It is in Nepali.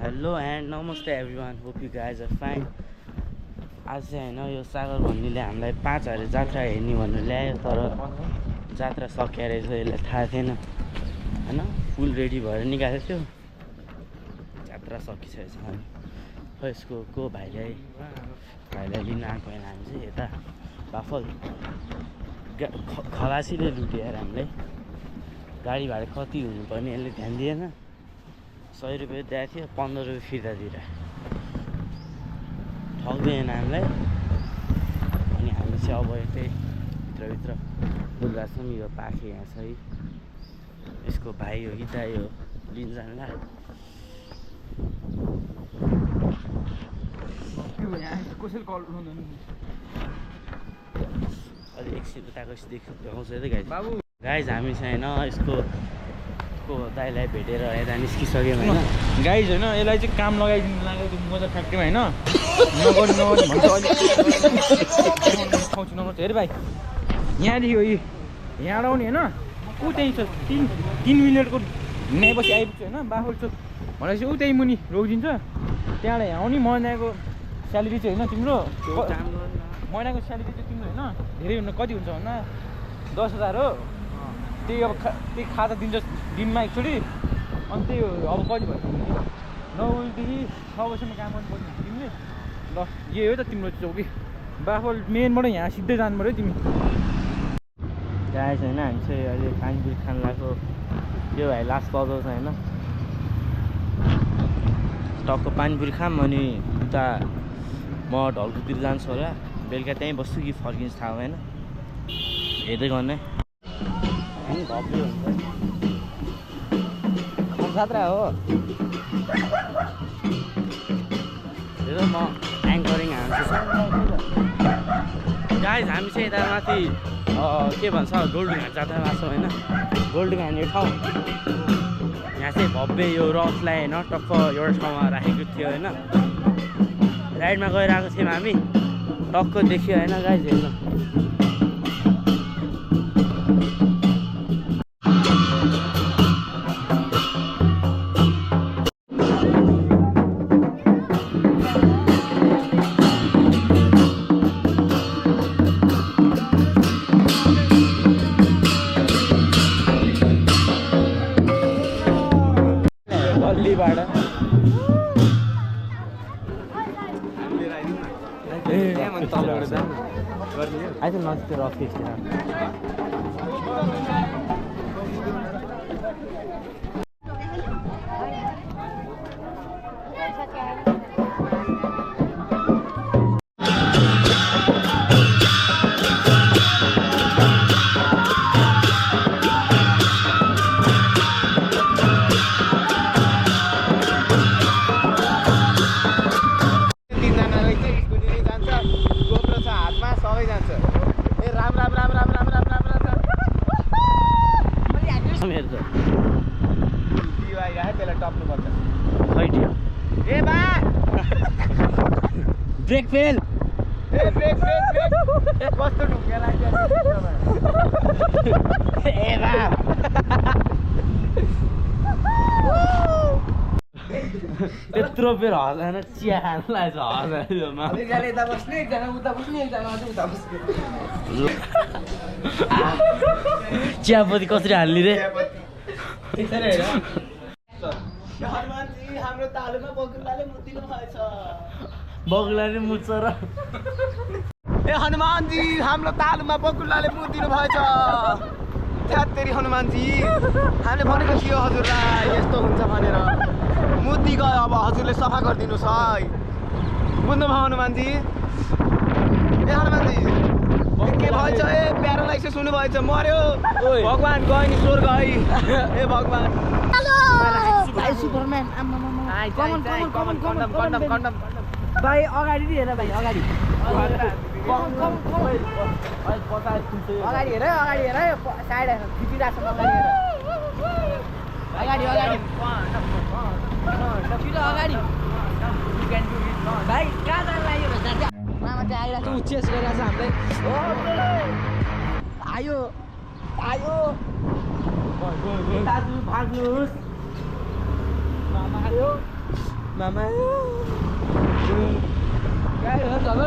हेलो एन्ड नमस्ते everyone, hope you guys are fine. आज चाहिँ होइन यो सागर भन्नेले हामीलाई 5,000 जात्रा हेर्ने भनेर ल्यायो, तर जात्रा सकिया रहेछ, यसलाई थाहा थिएन होइन। फुल रेडी भएर निकालेको थियो, जात्रा सकिसकेछ। अनि खै यसको भाइलाई लिन आएको होइन। हामी चाहिँ यता बाफल खलासीले लुट्यो यार हामीलाई। गाडी भाडा कति हुनुपर्ने यसले ध्यान दिएन। 100 रुपियाँ दिएको थियो, 15 रुपियाँ फिर्ता दिएर ठग्दैन हामीलाई। अनि हामी चाहिँ अब यतै भित्रभित्र बुझ्छौँ। यो पाखे यहाँ छ है, यसको भाइ हो कि दाइ हो, लिन जान्ला। अलि एकछिन उताको देखाउँछ है गाइज। हामी चाहिँ होइन यसको दाइलाई भेटेर यता निस्किसक्यौँ होइन। गाइज होइन, यसलाई चाहिँ काम लगाइदिनु लाग्यो त्यो मजा फ्याक्ट्रीमा होइन। नगर्नु भन्छ अहिले हेर भाइ, यहाँदेखि हो यहाँ आउने होइन, ऊ त्यहीँ छ 3 मिनटको हिँडाएपछि आइपुग्छ होइन। बाफल चोक भनेपछि ऊ त्यहीँ मुनि रोकिदिन्छ। त्यहाँबाट आउने महिनाको स्यालेरी चाहिँ होइन तिम्रो, महिनाको स्यालेरी चाहिँ तिम्रो होइन धेरै हुन कति हुन्छ भन्दा 10,000 हो। त्यही अब त्यही खाता दिन्छ दिनमा एकचोटि। अनि त्यही हो अब कति भयो 9 बजीदेखि 6 बजीसम्म काम गर्नुपर्ने तिमीले। ल यही हो त तिम्रो चौकी, बाफल मेनबाट यहाँ सिधै जानु पऱ्यो तिमी। गाइज होइन, हामी चाहिँ अहिले पानीपुरी खान लाग्यो। यो भाइ लास्ट बजाउँछ होइन, टक्क पानीपुरी खाम। अनि उता म ढल्कुतिर जान्छु होला, बेलुका त्यहीँ बस्छु कि फर्किन्छ थाहा भएन, हेर्दै गर्ने। भव्य हुन्छ जात्रा हो। हेर म एङ्करिङ हाल्छु गाइज। हामी चाहिँ यता माथि के भन्छ गोल्डुङा जात्रा छौँ होइन। गोल्डुङा हान्ने ठाउँ यहाँ चाहिँ भव्य यो रथलाई होइन टक्क एउटा ठाउँमा राखेको थियो होइन। राइडमा गएर आएको थियौँ हामी, टक्क देखियो होइन गाइज। हेर्नु I think not the rocket. Brake fail कस्तो ढुङ्गा लाग्यो त्यत्रो बेर हल्लाएर चिया खान लाग्छ। चियापत्ती कसरी हाल्ने रे? हाम्रो तालुमा बगुलाले मुतिनु भएछ। बगुलाले मुत्छ र ए हनुमानजी, हाम्रो तालुमा बगुलाले मुतिनु भएछ। त्यात्तेरी हनुमानजी, हामीले भनेको थियो हजुरलाई यस्तो हुन्छ भनेर। मुति गयो, अब हजुरले सफा गरिदिनुहोस् है। बुझ्नुभयो हनुमानजी? ए हनुमानजी के भएछ? ए प्यारालाइसिस हुनु भएछ, मर्यो। भगवान गयो नि स्वर्ग है। ए भगवान सुपरम्यान भाइ अगाडि हेर, भाइ अगाडि अगाडि हेर, अगाडि हेर, साइड खिचिरहेको छ। अगाडि अगाडि छिटो अगाडि भाइ। कहाँ जानु लाग्यो मामा चाहिँ आइरहेको छ, चेस गरिरहेको छ हामीलाई। आयो आयो दाजु भाग्नुहोस्, मामा आयो। मामा गाईहरू झगडा